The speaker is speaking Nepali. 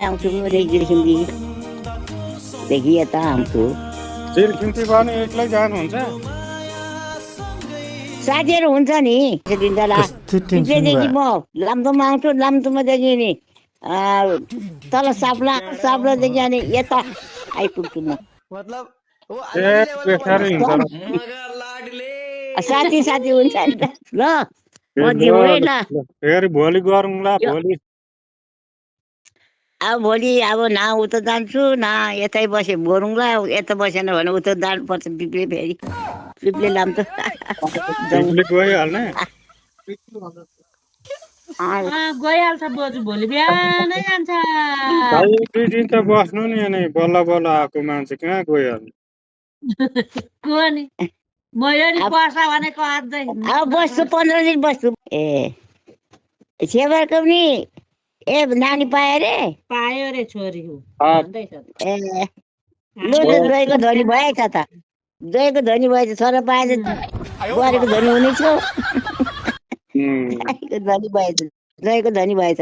आउँछु रेखिमदेखि यता आउँछु। चिरखिम्ती पनि एक्लै जानुहुन्छ? साथीहरू हुन्छ नि पिप्लेदेखि म लाम्तोमा आउँछु, लाम्तोमादेखि नि तल साप्लादेखि अनि यता आइपुग्छु म। बेसारै हुन्छ र। साथी हुन्छ नि त। ल म जिउ है ल। फेरि भोलि गरौँला। भोलि अब भोलि अब न उता जान्छु न यतै बसे गरौँला। यता बसेन भने उता जानुपर्छ पिप्ले। फेरि पिप्ले लाम्चो जाउँ। गइहाल्ने गइहाल्छ बोजू, भोलि बिहानै जान्छ। 2 दिन त बस्नु नि। अनि बल्ल बल्ल आएको मान्छे कहाँ गइहाल्ने? को नि मैले नि बस्छ भनेको अझै। अब बस्छु 15 दिन बस्छु। छेवरको पनि नानी पायो रे। पायो रे छोरी हो भन्दैछ। लु जोइको धनी भएछ त। जोइको धनी भएछ। छोरा पाएछ बुहारीको धनी हुने छु। धनी भएछ। जोइको धनी भएछ।